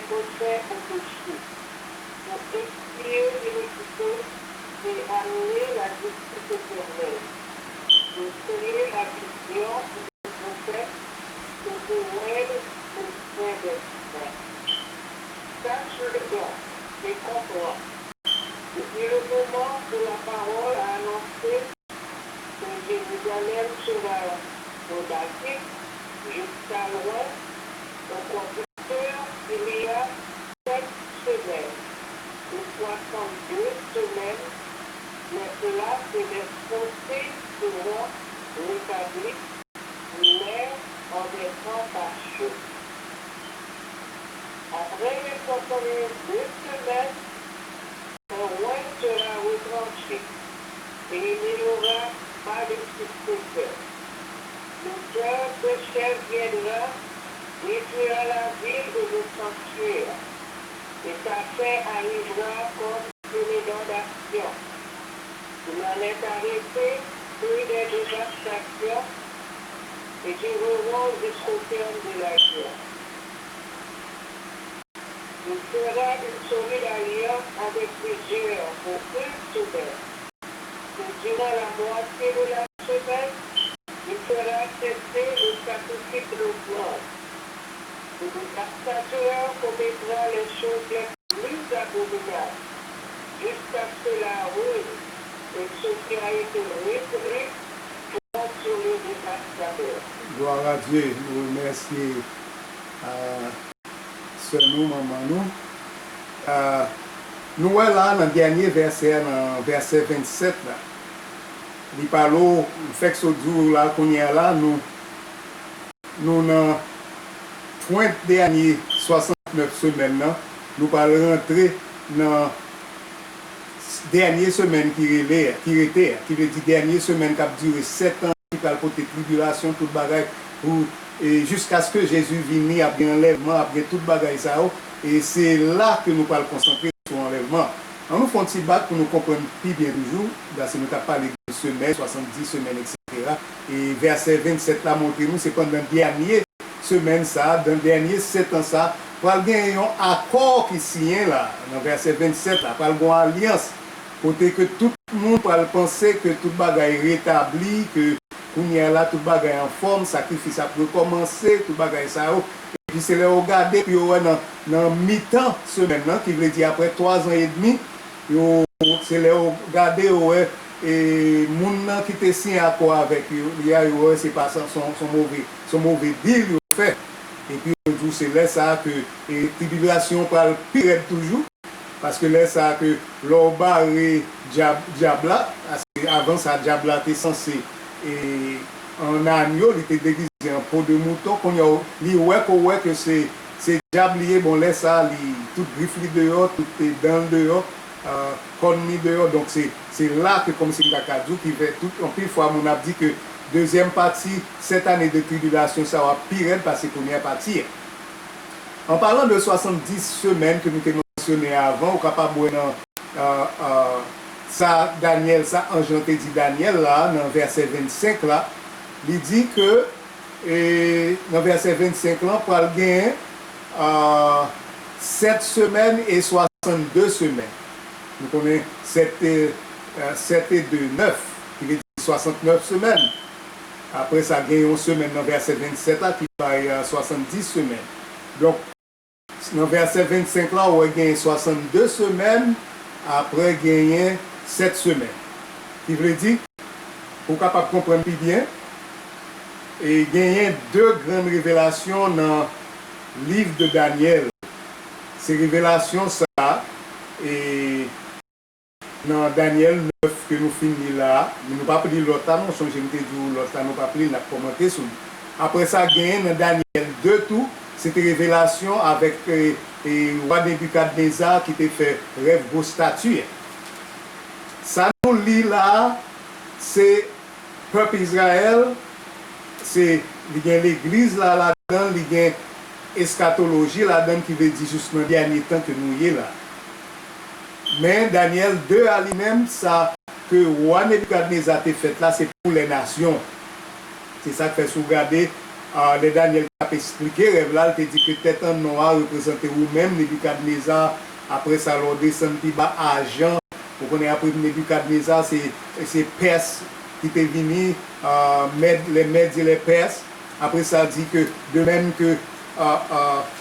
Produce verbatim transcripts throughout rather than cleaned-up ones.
pwosè o peche, pou ekspye inikite e amene lajistis etènèl. Li kreye lavizyon pou pwofèt e pou rèd pou sèvitè. Chache le don et comprends. Depuis le moment où la parole a annoncé que Jérusalem sera rebâtie jusqu'à l'ouest, au conducteur, il y a sept semaines ou soixante-deux semaines, les plats et les fossés seront rétablis, mais en des camps par jour. Après les soixante-deux semaines, un roi sera retranché, et il n'y aura pas de successeur. Le cœur pécheur viendra, détruira la ville et le sanctuaire, et sa fin arrivera comme une inondation. Il en est arrêté, prix des dévastations, et dureront jusqu'au terme de la guerre. Il fera une solide alliance avec plusieurs pour une semaine. Et durant la moitié de la semaine, il fera cesser le sacrifice de l'offrande. Le dévastateur commettra les choses les plus abominables, jusqu'à ce que la ruine et ce qui a été repris tombent sur le dévastateur. Gloire à Dieu. Nou remèsye, euh, sè nou, manman nou. Euh, nou wè la nan dènye vèsè, nan vèsè vennsèt la, li pale w, m fèk sot di w la, kounye a la, nou, nou nan pwent dènye swasantnèf semèn nan, nou pral rantre nan dènye semèn ki rele, ki rete a, ki vle di dènye semèn k ap dire sèt an, ki pral pote tribilasyon, tout bagay, pou, e, jiskaske Jezi vini, ap gen anlèvman, ap gen tout bagay sa yo, e se la ke nou pral konsantre sou anlèvman. An nou fè yon ti bak pou nou konprann pi byen toujou, paske nou t ap pale de semèn, swasanndis semèn, etsetera. E vèsè vennsèt la montre nou se pandan dènye semèn sa a, nan dènye sèt an sa a, pral gen yon akò ki siyen la, nan vèsè vennsèt la, pral gen yon alyans, kote ke tout moun pral panse ke tout bagay retabli, ke kounye a la tout bagay anfòm, sakrifis ap rekòmanse, tout bagay sa yo. Epi se lè yo gade, epi yo wè nan, nan mitan semèn nan, ki vle di apre twa zan edmi, yo, se lè yo gade, yo wè, e, moun nan ki te siyen akò avèk yo, li a, yo wè se pa sa, se yon, se yon move, se yon move deal yo fè. Epi yo di w se lè sa a ke, e, tribilasyon pral pi rèd toujou, paske lè sa a ke lè w bare dyab, dyab la, paske avan sa, dyab la te sanse, e, an anyo, li te degize an po de mouton, kounye a, li wè ke, wè ke se, se dyab li ye, bon, lè sa a, li, tout grif li deyò, tout, e, dan l deyò, e, kòn li deyò. Donk, se, se la ke kòmsi m ta ka di w ki fè tout, anpil fwa, moun ap di ke dezyèm pati, sèt ane de tribilasyon sa yo ap pi rèd pase premyè pati a. An palan de swasanndis semèn ke nou te mansyone avan, ou kapab wè nan, e, e, sa Danyèl, sa anj lan te di Danyèl la, nan vèsè vennsenk la, li di ke, e, nan vèsè vennsenk lan, pral genyen, e, sèt semèn e swasanndde semèn. Nou konnen sèt, e, e, sèt e de, nèf, ki vle di swasantnèf semèn. Apre sa, gen yon semèn nan vèsè vennsèt la ki bay, e, swasanndis semèn. Donk, nan vèsè vennsenk la, ou wè genyen swasanndde semèn, apre genyen sèt semèn. Ki vle di, pou w kapab konprann pi byen, e genyen de grann revelasyon nan liv de Danyèl. Se revelasyon sa, e nan Danyèl nèf ke nou fin li la a, men nou p ap li lòt la non, sonje m te di w lòt la, nou p ap li l, n ap kòmante sou li. Apre sa, genyen nan Danyèl de tou, se te revelasyon avèk, e, e, wa Nebikadneza ki te fè rèv gwo estati a. Sa nou li la a, se pèp Izrayèl, se, li gen legliz la ladan l, li gen eskatoloji ladan l, ki vle di jis nan dènye tan ke nou ye la. Men Danyèl de a li menm, sa ke wa Nebikadneza te fèt la, se pou lè nasyon. Se sa k fè si w gade, Ah, lè Danyèl t ap esplike rèv la, l te di ke tèt an nò a reprezante ou menm, Nebikadneza. Apre sa, lè w desann pi ba, ajan. Ou konnen apre Nebikadneza, se, se Pès ki te vini, ah, Mèd, les Mèdes et les Perses. Apre sa, di ke de menm ke, ah, ah,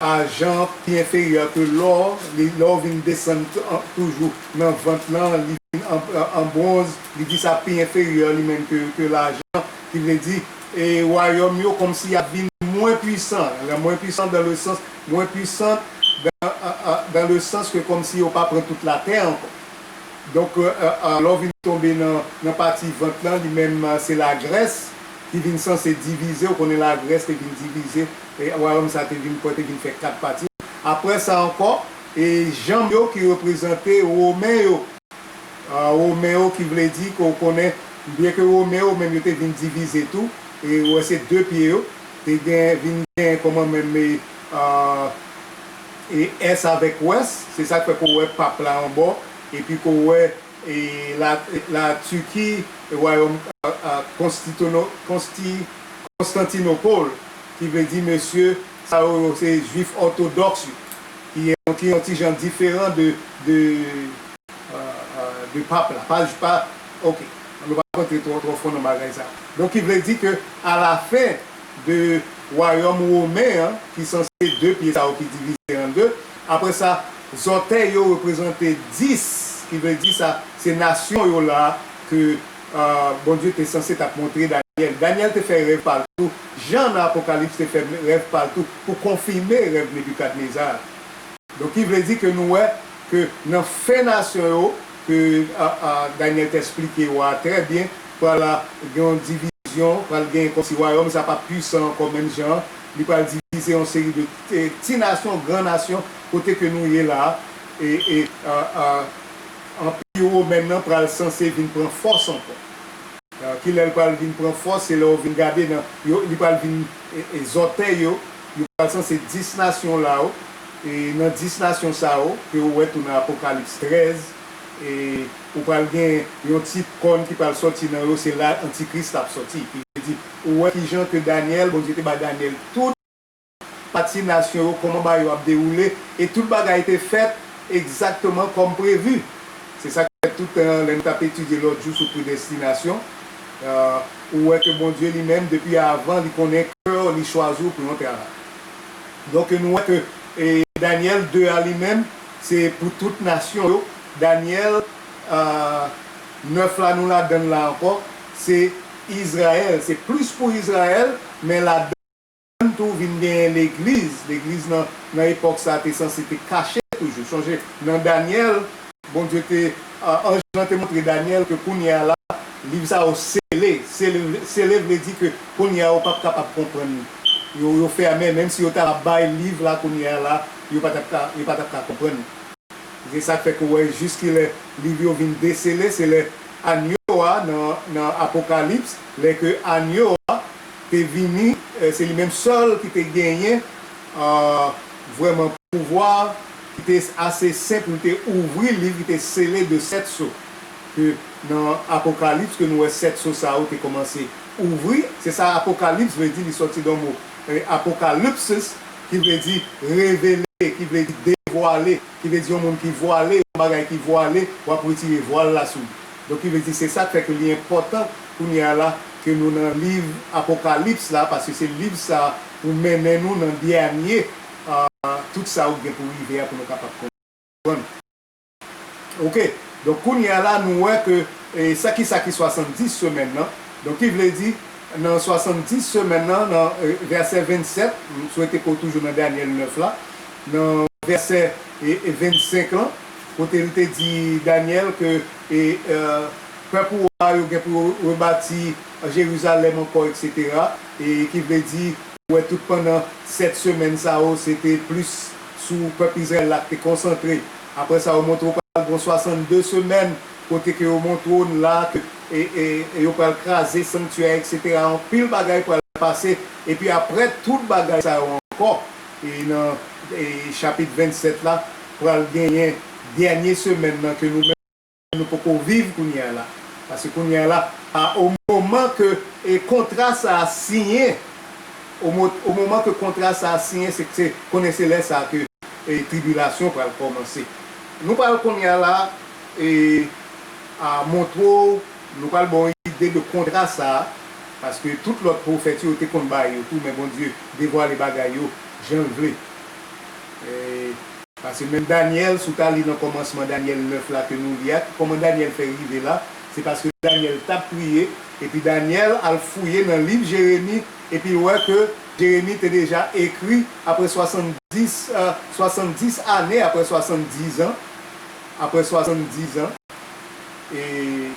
ajan pi enferyè ke lò, li, lè w vin desann t-, an, toujou nan vant lan, li vin an, an bwonz, li di sa pi enferyè li menm ke, ke lajan, ki vle di, e wayòm yo kòmsi y ap vin mwen pwisan, mwen pwisan dans le sens, mwen pwisan dans, dans le sens ke kòmsi yo pa pran tout latè ankò. Donk, euh, euh, euh, lè w vin tonbe nan, nan pati vant lan, li menm, euh, se Lagrès ki vin sanse divize. Ou konnen Lagrès te vin divize, e wayòm sa te vin, kwè, te vin fè kat pati. Apre sa ankò, e janm yo ki reprezante Women yo. Euh, Women yo ki vle di ke w konnen, byen ke Women yo menm yo te vin divize tou, e ou wè se de pye yo, te gen, vin gen kòman menm, e, euh, e ès avèk wès, se sa k fè ke w wè pap la anbò, epi ke w wè e la, la Tiki, e wayòm, a, a, Konstitino-, Konsti-, Konstantinopol, ki vle di mesye, sa yo, yo se jwif òtodòks yo, ki yon ti, yon ti jan diferan de, de, a, a, de pap la. Pa, pa, ok, nou pa rantre twò, twò fon nan bagay sa. Donk, ki vle di ke alafen, de wayòm women an, ki sanse de pye sa yo ki divize an de. Apre sa, zòtèy yo reprezante dis, ki vle di sa, se nasyon yo la ke, euh, Bondye te sanse t ap montre Danyèl. Danyèl te fè rèv pa l tou. Jan nan Apokalips te fè rèv pa l tou pou konfime rèv Nebikadneza a. Donk, ki vle di ke nou wè ke nan fen nasyon yo, ke, a, a, Danyèl te esplike yo a trè byen, pral gen yon divizyon, pral gen kòmsi wayòm sa p ap pwisan ankò menm jan an, li pral divize yon seri de, e, ti nasyon, gran nasyon, kote ke nou ye la a, e, e, a, a, Anpi Women nan pral sanse vin pran fòs ankò. Euh, kilè l pral vin pran fòs, se lè w vin gade nan, yo, li pral vin, e, e, zòtèy yo, yo pral sanse dis nasyon la yo, e nan dis nasyon sa yo, ke w wè tou nan Apokalips trèz, e ou pral gen yon ti kòn ki pral sòti nan yo, se la Antikris la ap sòti. Ki vle di, ou wè kijan ke Danyèl, Bondye te bay Danyèl tout pati nasyon yo, kòman bagay yo ap dewoule, e tout bagay te fèt egzakteman kòm previ. Se sa k fè tout, euh, lè n t ap etidye lòt jou sou predestinasyon, euh, ou wè ke Bondye li menm, depi avan, li konnen kè w, li chwazi w pou yon travay. Donk, nou wè ke, e, Danyèl de a li menm, se pou tout nasyon yo. Danyèl, euh, nèf la, nou ladann la ankò, se Izrayèl, se plis pou Izrayèl, men ladan tou vin genyen legliz. Legliz nan, nan epòk sa a te sanse te kache toujou. Sonje, nan Danyèl, Bondye te, a, anj lan te montre Danyèl ke kounye a la, liv sa yo sele. Sele, sele vle di ke kounye a yo p ap kapab konprann li. Yo, yo fèmen, menm si yo ta bay liv la kounye a la, yo pa t ap ka, yo pa t ap ka konprann li. Se sa k fè ke w wè jiskilè liv yo vin desele, se lè anyo a nan, nan Apokalips, lè ke anyo a te vini, eh, se li menm sèl ki te genyen, ah, vrèman pouvwa, ki te ase sen pou l te ouvri liv ki te sele de sèt so. Ke nan Apokalips, ke nou wè sèt so sa yo te kòmanse ouvri, se sa Apokalips vle di, li sòti de yon mo, eh, apokalypsis, ki vle di revele, ki vle di devwale, ki vle di yon moun ki vwale, yon bagay ki vwale, w ap retire vwal la sou li. Donk, ki vle di, se sa k fè ke li enpòtan kounye a la ke nou nan liv Apokalips la, paske se liv sa a pou mennen nou nan dènye, ah, tout sa yo gen pou rive a pou nou kapab konprann. Ok. Donk, kounye a la, nou wè ke, e, sa ki, sa ki swasanndis semèn nan. Donk, ki vle di, nan swasanndis semèn nan, nan, e, vèsè vennsèt, m swete ke w toujou nan Danyèl nèf la, nan vèsè, e, e, vennsenk lan, kote l te di Danyèl ke, e, e, pèp ou a yo gen pou yo rebati Jerizalèm ankò, etsetera, e ki vle di, ou wè tout pandan sèt semèn sa yo, se te plis sou pèp Izrayèl la k te konsantre. Apre sa, yo montre w pral gen swasann de semèn, kote ke yo montre w la ke, e, e, e yo pral kraze sanktyè, etsetera. Anpil bagay pral pase. Epi apre tout bagay sa yo ankò, e nan, e chapit vennsèt la, pral genyen dènye semèn nan ke nou menm nou poko viv kounye a la. Paske kounye a la, a, o moman ke, e, kontra sa a siyen, o mo-, o moman ke kontra sa a siyen, se, se konnen se lè sa a ke, e, tribilasyon pral kòmanse. Nou pral kounye a la, e, a, montre w, nou pral ba w ide de kontra sa a, paske tout lòt pwofèt yo te konn bay yo tou, men Bondye devwale bagay yo jan l vle. E, Paske menm Danyèl, si w ta li nan kòmansman Danyèl nèf la ke nou li a, kòman Danyèl fè rive la, se paske Danyèl t ap priye, epi Danyèl al fouye nan liv Jeremi, epi l wè ke Jeremi te deja ekri apre swasanndis, euh, swasanndis ane, apre swasanndis an, apre swasanndis an, e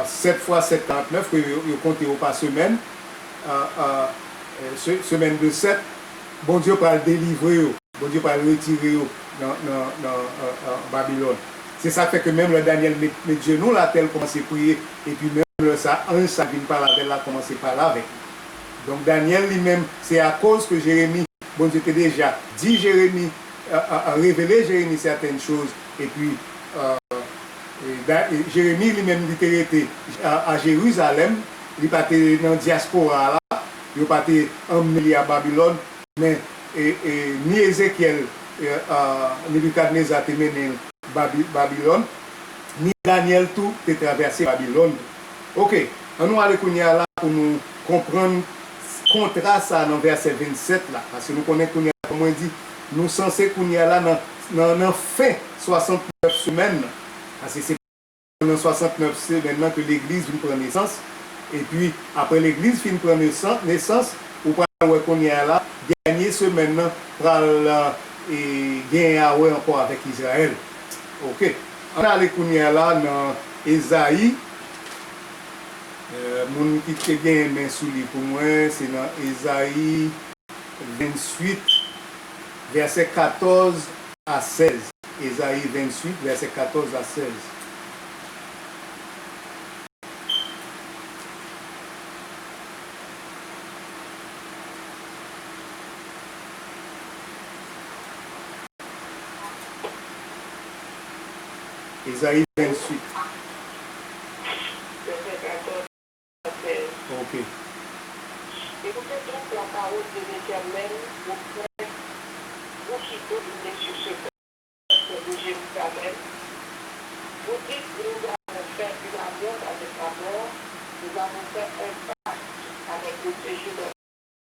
sèt fwa sèt, karantnèf, ke yo, yo konte yo pa semèn, a, a, e, se-, semèn de sèt, Bondye pral delivre yo, Bondye pral retire yo nan, nan, nan, a, a, Babilòn. Se sa k fè ke menm lè Danyèl met, met jenou l atè, l kòmanse priye, epi menm lè sa, anj sa vin pale avè l la kòmanse pale avè l. Donk, Danyèl li menm, se akoz ke Jeremi, Bondye te deja di Jeremi, a, a, a, revele Jeremi sètèn choz, epi, a, e, Da-, e, Jeremi li menm, li te rete a, a Jerizalèm, li pa te nan dyaspora a la, yo pa te emmennen li a Babilòn, men, e, e, ni Ezekyèl, e, a, Nebikadneza te mennen l Babi-, Babilòn, ni Danyèl tou te travèse Babilòn. Oke, ann nou ale kounye a la pou nou konprann kontra sa a nan vèsè vennsèt la, paske nou konnen kounye a, kòm mwen di, nou sanse kounye a la nan, nan, nan fen swasantnèf semèn nan. Paske se nan swasantnèf semèn nan ke legliz vin pran nesans. Epi, apre legliz fin pran nesan-, nesans, ou pral wè kounye a la, dènye semèn nan pral, e, genyen a wè ankò avèk Izrayèl. Oke. Ann ale kounye a la nan Ezayi. E, moun ki te gen men sou li pou mwen, se nan Ezayi venntuit, vèsè katòz a sèz. Ezayi venntuit, vèsè katòz a sèz. Ezayi venntuit,